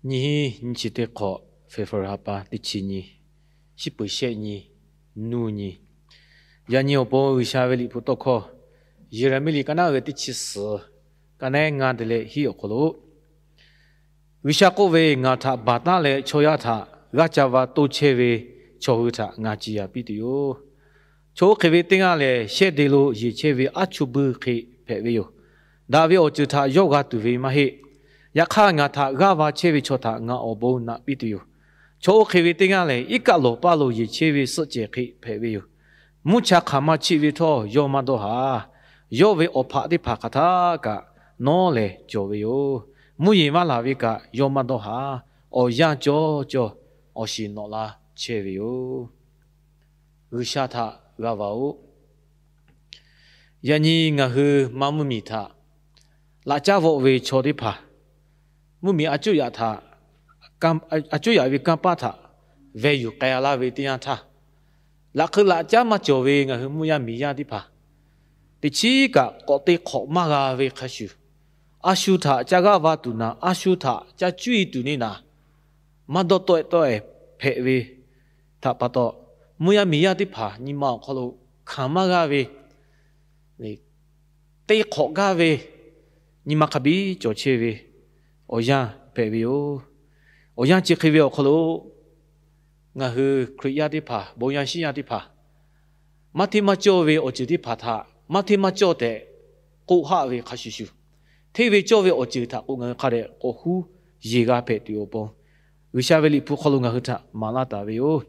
Nyiˇ hiˉ nyiˇ chi teˇ hk'awꞈ, February ha pa teˇ chi nyi, shiˉ peuˬ shehˆ nyi, nuˇ nyi. Yaꞈ nyi awˬ pon G'uiˬsha ve Liꞈ hpu tawˇ hkawˇ, Yeˍraˍmiˆ liꞈ ka naˉ ve teˇ chi suhˍ, ka naˉ ngaˇ te leh hiˉ awˬ hk'aw lo, G'uiˬsha k'oˆ ve, Ngaˬ htaꞈ baˬ taˉ leh chaw yaˇ htaꞈ g'aˇ ca va toˇ chehˇ ve chaw hui htaꞈ ngaˬ ciˍ yanˍ piˇ tuˬ yoˬ. Chaw oˇ hk'e ve teˇ g'aˇ lehˬ, shehˇ de lo yeˬ chehˇ ve aˉ chuˇ buiˇ hk'e hpehꞈ ve yoˬ. Daꞈ ve awˬ ceuˬ htaꞈ yawˇ g'a tuˬ ve maˇ heˆ. Yaꞈ hk'aˇ, ngaˬ htaꞈ g'aˇ va chehˇ ve chaw htaꞈ ngaˬ awˬ bon naꞈ piˇ tuˬ yoˬ. Chaw oˇ hk'e ve teˇ g'aˇ lehˬ, iˉ kaˆ lawˬ paˇ lo yeˬ chehˇ ve suhˆ cehˬ hk'e hpehꞈ ve yoˬ. Mvuhˇ cha hk'aˬ ma chiˆ ve htawˇ yawˇ maˇ dawˇ haˍ. Yawˇ ve awˬ hpaꞈ teˇ hpaˍ hk'aˬ htaˇ kaꞈ nawˉ lehˍ cawˬ ve yoˬ. Mvuhˇ yeˬ maˇ laˬ ve kaꞈ yawˇ maˇ dawˇ haˍ. Awˬ yanˇ cawˇ cawˇ awˬ shiˍ nawꞈ la chehˇ ve yoˬ. G'uiˬsha htaꞈ g'a va-oˬ. Yaꞈ nyi ngaˬ hui maˇ mvuhˇmiˬ htaꞈ laꞈ caˉ vawˆ ve chaw teˇ hpaˍ, mvuhˇmiˬ a cuˇ yaꞈ htaꞈ, a cuˇ yaꞈ ve kanˇ paˆ htaꞈ veh yuˬ k'ai laˇ ve teˇ yanˇ htaˇ, laꞈ hk'eu laꞈ caˉ maˇ cawˬ ve ngaˬ hui mvuhˇ yaˇ miˬ yaˇ teˇ hpaˍ, teꞈ chiˉ kaꞈ k'awꞈ te hk'awꞈ maˇ g'a ve hk'a shuˍ, a shu htaꞈ ca g'aˇ va tuˬ naˍ, a shu htaꞈ ca cuˇ yiˍ tuˬ neˇ naˍ, maˇ dawˇ tawˆ-e tawˆ-e hpehꞈ ve htaꞈ pa taw, mvuhˇ yaˇ miˬ yaˇ teˇ hpaˍ nyi ma awˬ hk'aw lo hkanˍ maˇ g'aˇ ve, te hk'awꞈ gaˇ ve, nyi ma hk'a biˇ cawˬ chehˇ ve awˬ yanˇ hpehꞈ ve yoˬ. Awˬ yanˇ chi hk'e ve awˬ hk'aw lo, ngaˬ hui Hkriꞈ yaˇ teˇ hpaˍ, bon yaˇ shiˉ yaˇ teˇ hpaˍ, maˇ hteˇ maˇ cawˇ ve awˬ ceuˬ teˇ hpaˍ htaꞈ maˇ hteˇ maˇ cawˇ tehꞈ k'oˆ haˆ ve hk'a shuˍ shuˍ, hteˇ ve cawˇ ve awˬ ceuˬ htaꞈ k'o ngaˬ hui hk'a dehꞈ k'awꞈ huˉ yeˬ g'a hpehꞈ tuˬ awˬ pon, G'uiˬsha ve Liꞈ hpu hk'aw lo ngaˬ hui htaꞈ maˍ laˇ taˍ ve yoˬ.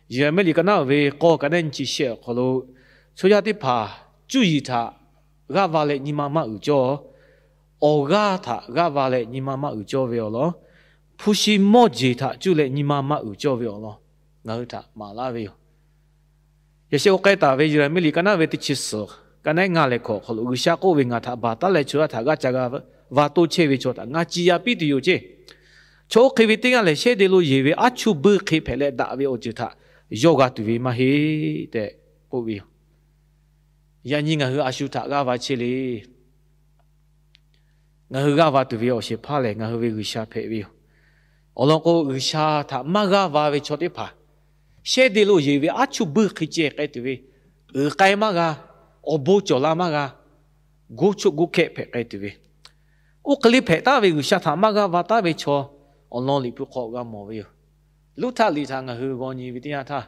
Yeˍraˍmiˆ liꞈ ka naˉ ve k'awˇ ka naˉ nyi chi shehˆ awˬ hk'aw lo, chaw yaˇ teˇ hpaˍ cuˇ yiˍ htaꞈ g'aˇ va leh nyi ma maˇ uiˍ cawˇ, awˬ g'aˇ htaꞈ g'aˇ va leh nyi ma maˇ uiˍ cawˇ ve awˬ lawn, hpu shi mawˇ jeˬ htaꞈ cuˇ leh nyi ma maˇ uiˍ cawˇ ve awˬ lawn ngaˬ hui htaꞈ maˍ laˇ ve yoˬ. Yaꞈ sheh k'oˆ k'ai taˍ ve Yeˍraˍmiˆ liꞈ ka naˉ ve teˇ chi suhˍ, ka naˉ ngaˇ leh hkawꞈ awˬ hk'aw lo, G'uiˬsha k'oˆ ve, Ngaˬ htaꞈ baˬ taˉ leh chaw yaˇ htaꞈ g'aˇ ca g'a va toˇ chehˇ ve chaw htaꞈ ngaˬ ciˍ yanˍ piˇ tuˬ yoˬ ceˇ. Chaw oˇ hk'e ve teˇ g'aˇ lehˬ, shehˇ de lo yeˬ ve aˉ chuˇ buiˇ hk'e hpehꞈ leh daꞈ ve awˬ ceuˬ htaꞈ yawˇ g'a tuˬ ve maˇ heˆ tehꞈ k'oˆ ve yoˬ. Yaꞈ nyi ngaˬ hui a shu htaꞈ g'aˇ va chehˇ le. Ngaˬ hui g'aˇ va tuˬ ve awˬ shehˍ hpaˇ lehˬ, ngaˬ hui ve G'uiˬsha hpehꞈ ve yoˬ. Awˬ lawn k'o, G'uiˬsha htaꞈ maˇ g'aˇ va ve chaw teˇ hpaˍ, shehˇ de lo yeˬ ve aˉ chuˇ buiˇ hk'e ceh k'ai tuˬ ve, uiˍ k'ai maˇ g'a, awˬ bon cawˬ la maˇ g'a, goˇ choˆ goˇ hkehˆ hpehꞈ k'ai tuˬ ve, oˇ hk'e le hpehꞈ taˉ ve G'uiˬsha htaꞈ maˇ g'aˇ va taˉ ve chaw awˬ lawn Liꞈ hpu hk'aw g'a mawˬ ve yoˬ. Luˇ htaˆ liꞈ htaꞈ ngaˬ hui g'aw nyi ve teˇ yanˇ htaˇ,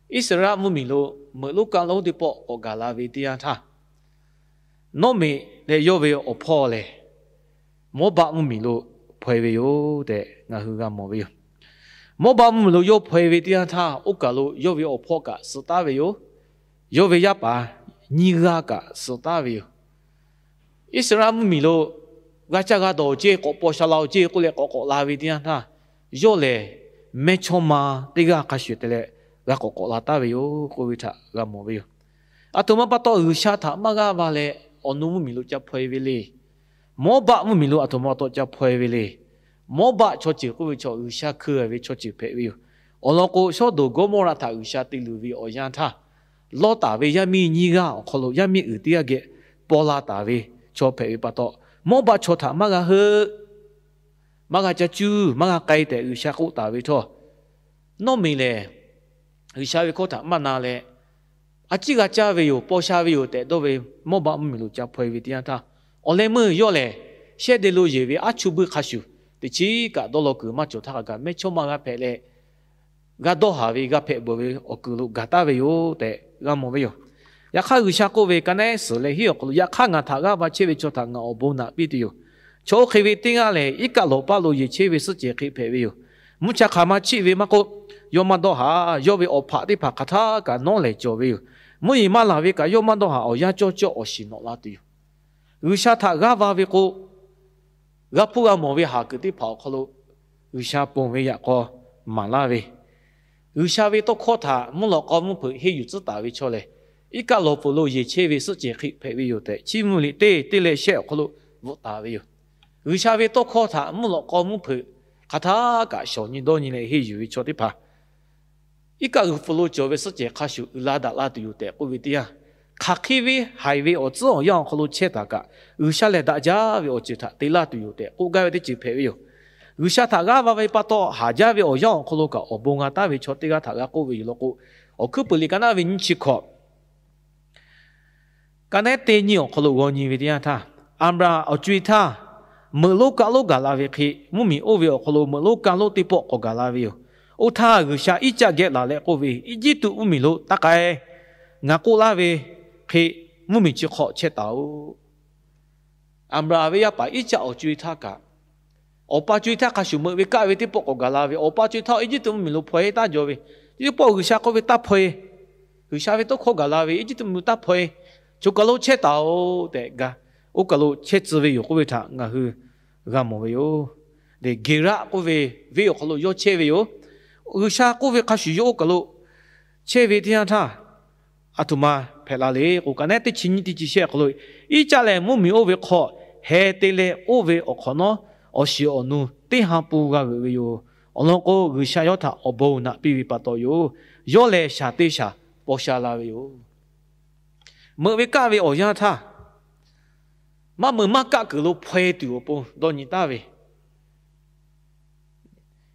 Iˉsaˍreˍlaˆ mvuhˇmiˬ lo meuꞈ lonˉ kaˆ lonˉ teˇ pawˆ k'awꞈ gaˬ la ve teˇ yanˇ htaˇ, Nawˉmiꞈ leh yawˇ ve awˬ hpawˇ lehˬ, Mawˇbaˆ mvuhˇmiˬ lo hpaw-e ve yoˬ tehꞈ ngaˬ hui g'a mawˬ ve yoˬ. Mawˇbaˆ mvuhˇmiˬ lo yawˇ hpaw-e ve teˇ yanˇ htaˇ, oˇ kaˬ lo yawˇ ve awˬ hpawˇ kaꞈ suh taˉ ve yoˬ. Yawˇ ve yaˇ paˍ nyiˇ g'aˇ kaꞈ suh taˉ ve yoˬ. Iˉsaˍreˍlaˆ mvuhˇmiˬ lo g'a caˇ g'a dawˬ ceˇ, k'awꞈ paw sha la-o ceˇ k'oˆ leh k'awꞈ k'awꞈ la ve teˇ yanˇ htaˇ, yawˇ lehˬ mehˇchawˇma teˇ g'aˇ hk'a shuˍ te leh g'a k'awꞈ k'awꞈ la taˉ ve yoˬ k'oˆ ve htaꞈ g'a mawˬ ve yoˬ. Aˬ htoꞈ ma pa taw G'uiˬsha htaꞈ maˇ g'aˇ va leh, awˬ nu mvuhˇmiˬ lo ca hpaw-e ve le. Mawˇbaˆ mvuhˇmiˬ lo aˬ htoꞈ ma pa taw ca hpaw-e ve le. Mawˇbaˆ chaw ceuˬ k'oˆ ve chaw G'uiˬsha hkeu-e ve chaw ceuˬ hpehꞈ ve yoˬ. Awˬ lawn k'o, Sawˉdonˍ Gawˇmawˇraꞈ htaꞈ G'uiˬsha te luˬ ve awˬ yanˇ htaˇ, Lawˇtaˍ ve yaˇ miˇ nyiˇ g'aˇ awˬ hk'aw lo yaˇ miˇ uiˍ teˇ g'aˇ geh paw la taˍ ve chaw hpehꞈ ve pa taw, Mawˇbaˆ chaw htaꞈ maˇ g'a heuˆ, maˇ g'a ca cuˇ, maˇ g'a k'ai tehꞈ G'uiˬsha k'oˆ taˍ ve htawˇ, Nawˉmiꞈ lehˬ G'uiˬsha ve hkawˇ htaꞈ maˇ na leh, a ciˉ g'a caˇ ve yoˬ, paw sha ve yoˬ tehꞈ dawˇ ve Mawˇbaˆ mvuhˇmiˬ lo ca hpaw-e ve teˇ yanˇ htaˇ, awˬ leh meuˇ yawˇ lehˬ shehˇ de lo yeˬ ve aˉ chuˇ buiˇ hk'a shuˍ teꞈ chiˉ kaꞈ dawˇ law kuiˬ maˇ cawˬ htaˇ kaꞈ mehˇchawˇma g'a hpehꞈ leh, g'a dawˇ haˍ ve g'a hpehꞈ beuˬ ve awˬ kuiˬ lo gaˬ taˍ ve yoˬ tehꞈ g'a mawˬ ve yoˬ. Yaꞈ hk'aˇ, G'uiˬsha k'oˆ ve ka naˉ suhˍ leh hiˉ awˬ hk'aw lo, Yaꞈ hk'aˇ, ngaˬ htaꞈ g'aˇ va chehˇ ve chaw htaꞈ ngaˬ awˬ bon naꞈ piˇ tuˬ yoˬ. Chaw oˇ hk'e ve teˇ g'aˇ lehˬ, iˉ kaˆ lawˬ paˇ lo yeˬ chehˇ ve suhˆ cehˬ hk'e hpehꞈ ve yoˬ. Mvuhˇ cha hk'aˬ ma chiˆ ve maˇ k'oˆ, yawˇ maˇ dawˇ haˍ. Yawˇ ve awˬ hpaꞈ teˇ hpaˍ hk'aˬ htaˇ kaꞈ nawˉ lehˍ cawˬ ve yoˬ. Mvuhˇ yeˬ maˇ laˬ ve kaꞈ yawˇ maˇ dawˇ haˍ. Awˬ yanˇ cawˇ cawˇ awˬ shiˍ nawꞈ la tuˬ yoˬ. G'uiˬsha htaꞈ g'aˇ va ve k'o, g'a hpuˇ g'a mawˬ ve haˍ kuiˬ teˇ hpaˍ awˬ hk'aw lo G'uiˬsha ponˬ ve yaꞈ k'aw maˍ laˇ ve, G'uiˬsha ve tawˇ hkawˇ htaꞈ mvuhˇ lawꞈ k'aw mvuhˇ hpeuꞈ henˇ yuˬ tcuhˉ taˍ ve chaw lehˬ, iˉ kaˆ lawˬ pfuhˍ lo yeˬ chehˇ ve suhˆ cehˬ hk'e hpehꞈ ve yoˬ tehꞈ, Chiˇ mvuh liꞈ teˇ teˇ leh shehˆ awˬ hk'aw lo bvuhꞈ taˍ ve yoˬ. G'uiˬsha ve tawˇ hkawˇ htaꞈ mvuhˇ lawꞈ k'aw mvuhˇ hpeuꞈ hk'aˬ htaˇ kaꞈ shawˍ nyi dawˇ nyi leh henˇ yuˬ ve chaw teˇ hpaˍ, iˉ kaˆ g'uiˬ pfuhˍ lo cawˬ ve suhˆ cehˬ hk'a shuˍ uiˍ la daꞈ la tuˬ yoˬ tehꞈ k'oˆ ve teˇ yanˇ, hk'aˬ hk'e ve haiˬ ve awˬ tcuhˉ awˬ yanˇ awˬ hk'aw lo chehˇ taˍ kaꞈ, G'uiˬsha lehˬ daꞈ jaˇ ve awˬ ceuˬ htaꞈ te laˇ tuˬ yoˬ tehꞈ k'oˆ gaˇ ve teˇ ceuˬ hpehꞈ ve yoˬ. G'uiˬsha htaꞈ g'aˇ va ve pa taw, haˍ jaˇ ve awˬ yanˇ awˬ hk'aw lo kaꞈ awˬ bon g'a taˉ ve chaw teˇ g'aˇ htaꞈ g'a k'oˆ ve yoˬ law k'o, Awˬ hkuiˉ puiˍ liꞈ ka naˉ ve nyiˇ chi hkawꞈ, ka naˉ teˇ nyiˇ awˬ hk'aw lo g'aw nyi ve teˇ yanˇ htaˇ, Aˍbraˍhanˍ awˬ co e htaˇ, meuꞈ lonˉ kaˆ lonˉ gaˬ la ve hk'e, mvuhˇmiˬ oˇ ve awˬ hk'aw lo meuꞈ lonˉ kaˆ lonˉ teˇ pawˆ k'awꞈ gaˬ la ve yoˬ. Oˇ htaˇ G'uiˬsha Iˉcaˆ geh laˬ leh k'oˆ ve, Eˇjiˇtuꞈ mvuhˇmiˬ lo taˇ k'ai. Ngaˬ k'oˆ laˇ ve hk'e, mvuhˇmiˬ chi hk'aw chehˇ taˍ-oꞈ. Aˍbraˍhanˍ ve yaˇ paˍ Iˉcaˆ awˬ co e htaˇ kaꞈ, awˬ pa co e htaˇ hk'a shuˍ meuꞈ ve kaˆ ve teˇ pawˆ k'awꞈ gaˬ la ve, awˬ pa co e htaˇ Eˇjiˇtuꞈ mvuhˇmiˬ lo hpaw-e taˇ jaw ve, teˇ pawˆ G'uiˬsha k'oˆ ve, Taˇ hpaw-e. G'uiˬsha ve tawˇ hkawˇ gaˬ la ve, Eˇjiˇtuꞈ mvuhˇmiˬ lo taˇ hpaw-e. Choˬ kaˬ lo chehˇ taˍ-oꞈ tehꞈ ga, oˇ kaˬ lo chehˇ tcuh ve yoˬ k'oˆ ve htaꞈ ngaˬ hui g'a mawˬ ve yoˬ. Geˍraˆ k'oˆ ve venˇ awˬ hk'aw lo yawˇ chehˇ ve yoˬ. G'uiˬsha k'oˆ ve hk'a shuˍ yawˇ oˇ kaˬ lo chehˇ ve teˇ yanˇ htaˇ, a htoꞈ ma hpehꞈ la le k'o, ka naˉ teˇ chi nyiˇ teˇ chi shehˆ awˬ hk'aw lo, Iˉcaˆ lehˬ mvuhˇmiˬ oˇ ve hk'aw heh te leh oˇ ve awˬ hk'awꞈ nawˉ, awˬ shiˍ awˬ nu teˇ ha pun g'a g'euꞈ ve yoˬ. Awˬ lawn k'o, G'uiˬsha yawˇ htaꞈ awˬ bon naꞈ piˇ ve pa taw yoˬ. Yawˇ lehˬ shaˍ te shaˍ paw sha la ve yoˬ. Meuꞈ ve kaˆ ve awˬ yanˇ htaˇ, maˇ meuꞈ maˇ kaˆ kuiˬ lo hpaw-e tuˬ awˬ pon dawˇ nyi taˍ ve,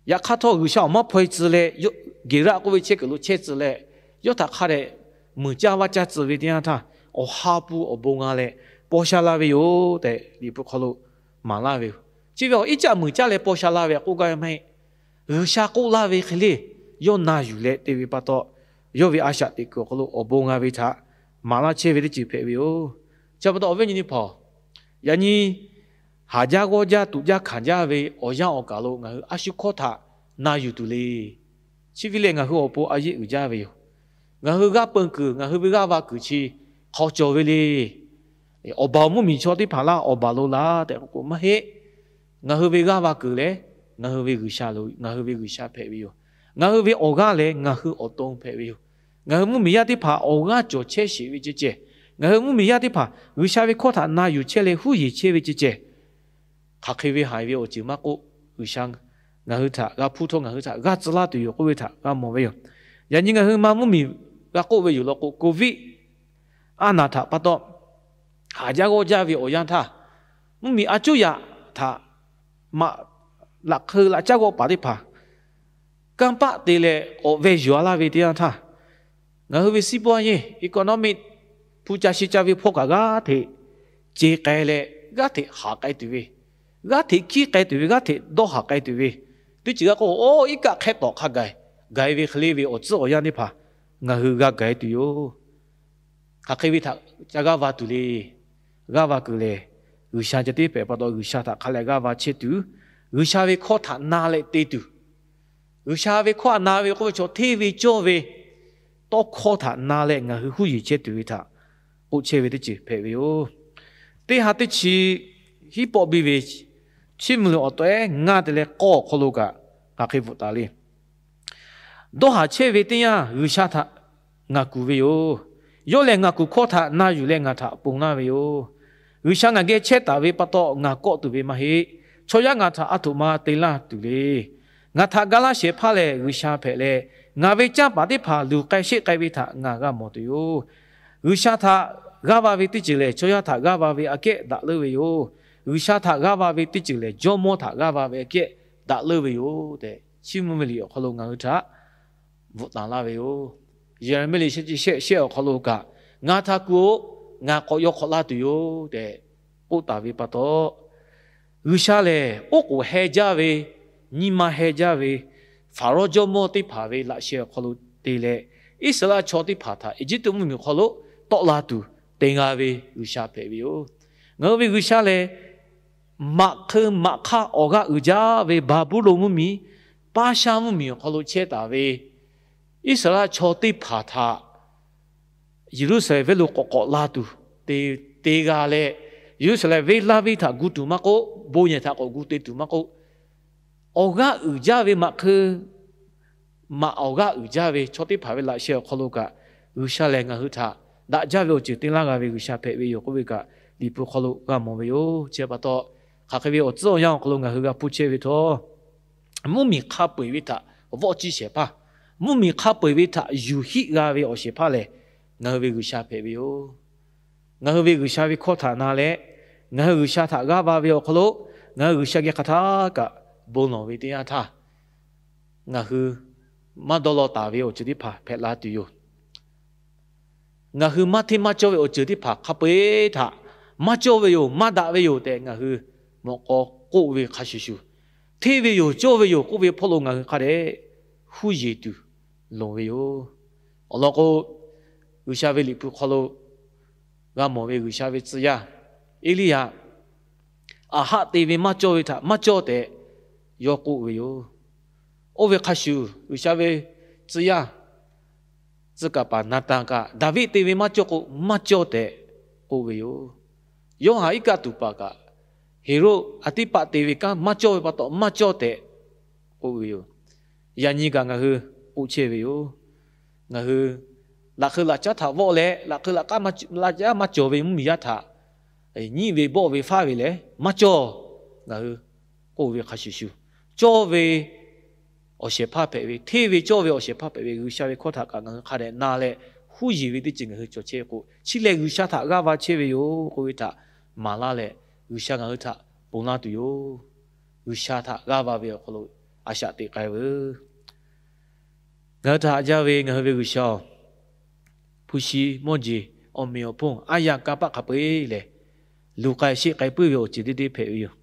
yaꞈ hk'aˇ htawˇ G'uiˬsha awˬ maˇ hpaw-e tcuh leh, Geˍraˆ k'oˆ ve chehˇ kuiˬ lo chehˇ tcuh leh, yawˇ htaꞈ hk'a dehꞈ muiˬ caˇ vaˇ caˇ tcuh ve teˇ yanˇ htaˇ, awˬ ha pun awˬ bon g'a leh paw sha la ve yoˬ tehꞈ Liꞈ hpu hk'aw lo maˍ laˇ ve yoˬ. Chi ve awˬ Iˉcaˆ muiˬ caˇ leh paw sha la ve k'oˆ gaˇ ve maˇ heˆ. G'uiˬsha k'oˆ laˇ ve hk'e le, yawˇ na yuˬ leh te ve pa taw, yawˇ ve a shaꞈ teꞈ kuiˬ awˬ hk'aw lo awˬ bon g'a ve htaꞈ maˍ laˇ chehˇ ve teˇ ceuˬ hpehꞈ ve yoˬ. Chi pa taw awˬ viˉ nyi teˇ hpaˍ-oˬ, yaꞈ nyi haˍ jaˇ g'awˇ jaˇ tuꞈ jaˇ hkanˍ jaˇ ve awˬ yanˇ awˬ kaˬ lo ngaˬ hui a shu hkawˇ htaꞈ na yuˬ tuˬ le. Chi ve lehˬ ngaˬ hui awˬ pon a yeˆ uiˍ jaˇ ve yoˬ. Ngaˬ hui g'aˇ peun kuiˬ, ngaˬ hui ve g'aˇ va kuiˬ chi hk'aw cawˬ ve le. Awˬ baˬ awˬ mvuhˇmiˬ chaw teˇ hpaˍ laˇ awˬ baˬ lo laˬ tehꞈ k'oˆ k'o maˇ heˆ. Ngaˬ hui ve g'aˇ va kuiˬ lehˬ, ngaˬ hui ve G'uiˬsha lo, ngaˬ hui ve G'uiˬsha hpehꞈ ve yoˬ. Ngaˬ hui ve awˬ g'aˇ lehˬ ngaˬ hui awˬ to hpehꞈ ve yoˬ. Ngaˬ hui mvuhˇmiˬ yaˇ teˇ hpaˍ awˬ g'aˇ cawˬ chehˇ sheˍ ve ceh ceh, ngaˬ hui mvuhˇmiˬ yaˇ teˇ hpaˍ G'uiˬsha ve hkawˇ htaꞈ na yuˬ chehˇ leh huˉ yeˬ chehˇ ve ceh ceh, hk'aˬ hk'e ve haiˬ ve awˬ ceuˬ maˇ k'oˆ, G'uiˬsha ngaˬ hui htaꞈ g'a hpuˇ htawˇ ngaˬ hui htaꞈ g'aˇ tcuh laˇ tuˬ yoˬ k'oˆ ve htaꞈ g'a mawˬ ve yoˬ. Yaꞈ nyi ngaˬ hui ma mvuhˇmiˬ g'a k'oˆ ve yoˬ law k'o, Covid aˉ naˍ htaꞈ pa taw, haˍ jaˇ g'awˇ jaˇ ve awˬ yanˇ htaˇ, mvuhˇmiˬ a cuˉ yaꞈ htaꞈ maꞈ laꞈ hk'eu laꞈ caˉ g'awˇ paˍ teˇ hpaˍ kanˇ paˆ te leh k'awꞈ ve yuˬ-a laˇ ve teˇ yanˇ htaˇ, ngaˬ hui ve စီးပွားရေး economic hpu ca shi ca ve hpawˇ kaꞈ g'aˇ hteꞈ ce k'ai leh, g'aˇ hteꞈ haˍ k'ai tuˬ ve, g'aˇ hteꞈ hkiˉ k'ai tuˬ ve, g'aˇ hteꞈ dawˇ haˍ k'ai tuˬ ve, teˇ ceuˬ g'a k'o, oˇ iˉ kaˆ hk'ehˇ tawˍ hk'a gaˬ gaˬ ve hk'e le ve awˬ tcuhˉ awˬ yanˇ teˇ hpaˍ ngaˬ hui g'a gaˬ tuˬ yoˬ. Hk'aˬ hk'e ve htaꞈ ca g'aˇ va tuˬ le. G'aˇ va kuiˬ lehˬ, G'uiˬsha ceh tiˉ hpehꞈ pa taw G'uiˬsha htaꞈ hk'a lehˬ g'aˇ va chehˇ tuˬ, G'uiˬsha ve hkawˇ htaꞈ na leh te tuˬ, G'uiˬsha ve hkawˇ htaꞈ na ve k'oˆ ve chaw hteˇ ve cawˇ ve tawˇ hkawˇ htaꞈ na leh ngaˬ hui huˉ yeˬ chehˇ tuˬ ve htaꞈ k'oˆ chehˇ ve teˇ ceuˬ hpehꞈ ve yoˬ. Teˇ ha teˇ chi hiˉ pawˆ biˇ ve Chiˇ mvuh lehˬ awˬ tawehˉ ngaˇ te leh k'awˇ awˬ hk'aw lo kaꞈ hk'aˬ hk'e bvuhꞈ taˍ le. Dawˇ haˍ chehˇ ve teˇ yanˇ G'uiˬsha htaꞈ ngaˬ kuˬ ve yoˬ. Yawˇ lehˬ ngaˬ kuˬ hkawˇ htaꞈ na yuˬ leh ngaˬ htaꞈ ponˬ laˇ ve yoˬ. G'uiˬsha ngaˬ geh chehˇ taˍ ve pa taw ngaˬ kawˆ tuˬ ve maˇ heˆ. Chaw yaˇ ngaˬ htaꞈ a htoꞈ ma te laˇ tuˬ le. Ngaˬ htaꞈ ga laˇ shehˍ hpaˇ lehˬ G'uiˬsha hpehꞈ leh, ngaˬ ve canˇ paˍ teˇ hpaˍ luˬ k'ai sheˆ k'ai ve htaꞈ ngaˬ g'a mawˬ tuˬ yoˬ. G'uiˬsha htaꞈ g'aˇ va ve teˇ ceuˬ lehˬ, chaw yaˇ htaꞈ g'aˇ va ve aꞈ kehˉ daꞈ leuˉ ve yoˬ. G'uiˬsha htaꞈ g'aˇ va ve teˇ ceuˬ lehˬ, jawˇmawˇ htaꞈ g'aˇ va ve aꞈ kehˉ daꞈ leuˉ ve yoˬ tehꞈ, Chiˇ mvuh ve liꞈ awˬ hk'aw lo ngaˬ hui htaꞈ bvuhꞈ taˍ laˇ ve yoˬ. Yeˍraˍmiˆ liꞈ shehˆ chi shehˆ shehˆ awˬ hk'aw lo kaꞈ, Ngaˬ htaꞈ kuˬ-oꞈ, ngaˬ k'awꞈ yaw hk'awꞈ laˇ tuˬ yoˬ tehꞈ k'oˆ taˍ ve pa taw, G'uiˬsha lehˬ oˉ k'oˍ heh jaˇ ve, nyi ma heh jaˇ ve Hpaˍrawˇ jawˇmawˇ teˇ hpaˍ ve laꞈ sheh awˬ hk'aw lo te leh, Iˉsaˍreˍlaˆ chaw teˇ hpaˍ htaꞈ Eˇjiˇtuꞈ mvuhˇmiˬ awˬ hk'aw lo tawˆ la tuˬ te g'a ve G'uiˬsha hpehꞈ ve yoˬ. Ngaˬ hui ve G'uiˬsha lehˬ, maꞈ hk'eu maꞈ hk'aˇ awˬ g'aˇ uiˍ jaˇ ve Baˍbuˍlonˍ mvuhˇmiˬ, Paˇshaˇ mvuhˇmiˬ awˬ hk'aw lo chehˇ taˍ ve Iˉsaˍreˍlaˆ chaw teˇ hpaˍ htaꞈ Yeˍruˆsaˍlehnˍ venˇ lo k'awꞈ k'awꞈ la tuˬ te, te g'a leh, Yeˍruˆsaˍlehnˍ venˇ laˇ venˇ htaꞈ gu tuˬ maˇ k'oˆ, bon yehˬ htaꞈ k'awꞈ gu te tuˬ maˇ k'oˆ, awˬ g'aˇ uiˍ jaˇ ve maꞈ hk'eu maꞈ awˬ g'aˇ uiˍ jaˇ ve chaw teˇ hpaˍ ve laꞈ sheh awˬ hk'aw lo kaꞈ, G'uiˬsha lehˬ ngaˬ hui htaꞈ daꞈ jaˇ ve awˬ ceuˬ te laˇ g'a ve G'uiˬsha hpehꞈ ve yoˬ k'oˆ ve kaꞈ, Liꞈ hpu hk'aw lo g'a mawˬ ve yoˬ. Chi pa taw, hk'aˬ hk'e ve awˬ tcuhˉ awˬ yanˇ awˬ hk'aw lo ngaˬ hui g'a hpuˇ chehˇ ve htawˇ, mvuhˇmiˬ hk'a peu-eˬ ve htaꞈ vawˆ ciˇ shehˍ hpaˇ, mvuhˇmiˬ hk'a peu-eˬ ve htaꞈ yuˬ hiˆ g'a ve awˬ shehˍ hpaˇ lehˬ, ngaˬ hui ve G'uiˬsha hpehꞈ ve yoˬ. Ngaˬ hui ve G'uiˬsha ve hkawˇ htaꞈ na leh, ngaˬ hui G'uiˬsha htaꞈ g'aˇ va ve awˬ hk'aw lo, ngaˬ hui G'uiˬsha geh hk'aˬ htaˇ kaꞈ bon lawˬ ve teˇ yanˇ htaˇ, ngaˬ hui maˇ dawˇ law taˍ ve awˬ ceuˬ teˇ hpaˍ hpehꞈ la tuˬ yoˬ. Ngaˬ hui maˇ hteˇ maˇ cawˇ ve awˬ ceuˬ teˇ hpaˍ hk'a peu-eˬ htaꞈ maˇ cawˇ ve yoˬ, maˇ daꞈ ve yoˬ tehꞈ ngaˬ hui mawꞈ k'aw k'oˆ ve hk'a shuˍ shuˍ, hteˇ ve yoˬ, cawˇ ve yoˬ k'oˆ ve hpawˇ lo ngaˬ hui hk'a dehꞈ huˉ yeˬ tuˬ loˍ ve yoˬ. Awˬ lawn k'o, G'uiˬsha ve Liꞈ hpu hk'aw lo g'a mawˬ ve G'uiˬsha ve tcuh yaˇ Eˇliˇyaꞈ, Aˍhaˆ te ve maˇ cawˇ ve htaꞈ maˇ cawˇ tehꞈ yawˇ k'oˆ ve yoˬ. Oˇ ve hk'a shuˍ, G'uiˬsha ve tcuh yaˇ tcuh kaˍ paˍ Naˍtanˍ kaꞈ, Daˍviˆ te ve maˇ cawˇ k'o, maˇ cawˇ tehꞈ k'oˆ ve yoˬ. Yoˇhanˬ iˉ kaˆ tuˍ paˍ kaꞈ, Heˍroˆ Aˍtiˆpaˆ te ve kanˉ maˇ cawˇ ve pa taw maˇ cawˇ tehꞈ k'oˆ ve yoˬ. Yaꞈ nyi kaꞈ ngaˬ hui k'oˆ chehˇ ve yoˬ. Ngaˬ hui laꞈ hk'eu laꞈ caˉ htaꞈ vawˆ leh, laꞈ hk'eu laꞈ caˉ maˇ cawˬ ve mvuhˇmiˬ yaˇ htaꞈ nyiˉ ve bawˆ ve faˉ ve lehˬ maˇ cawˇ. Ngaˬ hui k'oˆ ve hk'a shuˍ shuˍ, cawˇ ve awˬ shehˍ hpaˇ hpehꞈ ve, hteˇ ve cawˇ ve awˬ shehˍ hpaˇ hpehꞈ ve G'uiˬsha ve hkawˇ htaꞈ kaꞈ ngaˬ hui hk'a dehꞈ na leh, huˉ yeˬ ve teˇ ceuˬ ngaˬ hui cawˬ chehˇ k'o, chi lehˬ G'uiˬsha htaꞈ g'aˇ va chehˇ ve yoˬ k'oˆ ve htaꞈ maˍ laˇ leh, G'uiˬsha ngaˬ hui htaꞈ ponˬ laˇ tuˬ yoˬ. G'uiˬsha htaꞈ g'aˇ va ve awˬ hk'aw lo a shaꞈ teꞈ k'ai veuˬ. Ngaˬ hui htaꞈ haꞈ jaˇ ve ngaˬ hui ve G'uiˬsha-oˬ, hpu shi mawˇ jeˬ awˬ meꞈ awˬ hponˇ aˉ yanˇ kanˇ paˆ hk'a peu-eˬ lehˬ, luˬ k'ai sheˆ k'ai puiˉ ve awˬ ceuˬ teˇ deˇ hpehꞈ ve yoˬ.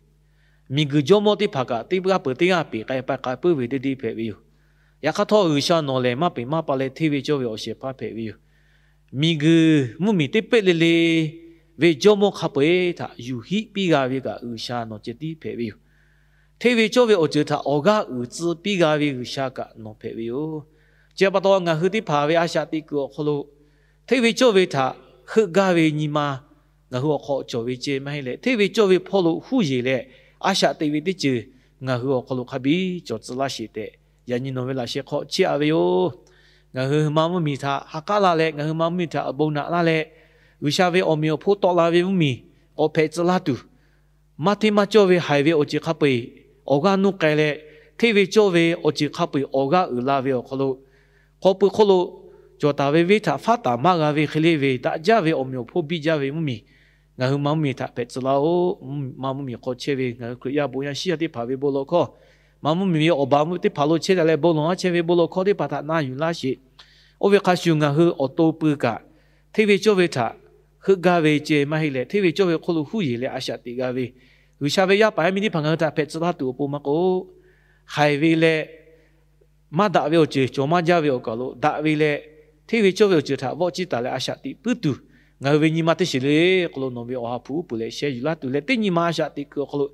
Miˬguiˬ jawˇmawˇ teˇ hpaˍ kaꞈ teˇ g'aˇ peuˬ teˇ g'aˇ peꞈ k'ai pa k'ai puiˉ ve teˇ deˇ hpehꞈ ve yoˬ. Yaꞈ hk'aˇ htawˇ, G'uiˬsha nawˬ lehˬ maˇ peꞈ maˇ pa leh hteˇ ve cawˇ ve awˬ shehˍ hpaˇ hpehꞈ ve yoˬ. Miˬguiˬ mvuhˇmiˬ teˇ peˆ le le ve jawˇmawˇ hk'a peu-eˬ htaꞈ yuˬ hiˆ piˇ g'a ve kaꞈ G'uiˬsha nawˬ ceh tiˉ hpehꞈ ve yoˬ. Hteˇ ve cawˇ ve awˬ ceuˬ htaꞈ awˬ g'aˇ uiˍ tcuh piˇ g'a ve G'uiˬsha kaꞈ nawˬ hpehꞈ ve yoˬ. Chi pa taw ngaˬ hui teˇ hpaˍ ve a shaꞈ teꞈ kuiˬ awˬ hk'aw lo, hteˇ ve cawˇ ve htaꞈ heuˆ gaˇ ve nyi ma ngaˬ hui awˬ hk'aw cawˬ ve ceh maˇ heˆ leh, hteˇ ve cawˇ ve hpawˇ lo huˉ yeˬ leh a shaꞈ teꞈ ve teˇ ceuˬ ngaˬ hui awˬ hk'aw lo hk'a biˇ cawˬ tcuh laˇ sheˍ tehꞈ, yaꞈ nyi nawˬ ve laꞈ sheh hk'aw chiˇ aꞈ ve yoˬ. Ngaˬ hui ma mvuhˇmiˬ htaꞈ ha k'aˉ la leh, ngaˬ hui ma mvuhˇmiˬ htaꞈ awˬ bon naꞈ laˇ leh, G'uiˬsha ve awˬ meꞈ awˬ hponˇ tawˆ la ve mvuhˇmiˬ k'awꞈ hpehꞈ tcuh laˇ tuˬ, maˇ hteˇ maˇ cawˇ ve haiˬ ve awˬ ceuˬ hk'a peu-eˬ awˬ g'aˇ nuˇ k'ai leh, hteˇ ve cawˇ ve awˬ ceuˬ hk'a peu-eˬ awˬ g'aˇ uiˍ la ve awˬ hk'aw lo, hk'aw pui hk'oˆ lo cawˬ taˍ ve venˇ htaꞈ faˉ taˍ maˇ g'a ve hk'e le ve daꞈ jaˇ ve awˬ meꞈ awˬ hponˇ biˇ jaˇ ve mvuhˇmiˬ ngaˬ hui ma mvuhˇmiˬ htaꞈ hpehꞈ tcuh laˇ-oˆ. Ma mvuhˇmiˬ hk'aw chehˇ ve ngaˬ hui Hkriꞈ yaˇ bon yaˇ shiˉ yaˇ teˇ hpaˍ ve bon lawˬ hkawˇ, ma mvuhˇmiˬ ve awˬ ba teˇ hpaˍ lo chehˇ taˍ leh bon lawˬ laˇ chehˇ ve bon lawˬ hkawˇ teˇ hpaˍ htaꞈ na yuˬ laˇ sheˍ. Oˇ ve hk'a shuˍ ngaˬ hui awˬ to pui kaꞈ, hteˇ ve cawˇ ve htaꞈ heuˆ gaˇ ve ceh maˇ heˆ leh, hteˇ ve cawˇ ve hk'oˆ lo huˉ yeˬ leh a shaꞈ teꞈ g'a ve G'uiˬsha ve yaˇ paˍ yaˇ miˇ teˇ hpaˍ ngaˬ hui htaꞈ hpehꞈ tcuh laˇ tuˬ awˬ pon maˇ k'o, haiˬ ve leh maˇ daꞈ ve awˬ ceuˬ cawˬ maˇ jaˇ ve awˬ kaˬ lo daꞈ ve leh, hteˇ ve cawˇ ve awˬ ceuˬ htaꞈ vawˆ ciˇ taˍ leh a shaꞈ teꞈ puiˉ tuˬ, ngaˬ hui ve nyi ma teˇ shiˍ le le hk'aw lo nawˬ ve awˬ ha hpu uˉ peunˍ leh sheh yuˬ laˇ tuˬ leh, teˇ nyi ma a shaꞈ teꞈ kuiˬ awˬ hk'aw lo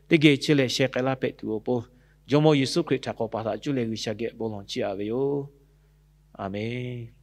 teˇ geh chehˇ leh sheh k'ai laˇ hpehꞈ tuˬ awˬ pon, Jawˇmawˇ Yeˍsuˆ Hkriꞈ htaꞈ k'awꞈ pa htaꞈ cuˇ leh G'uiˬsha geh bon lawˬ chiˇ aꞈ ve yoˬ. Aˍmenˍ.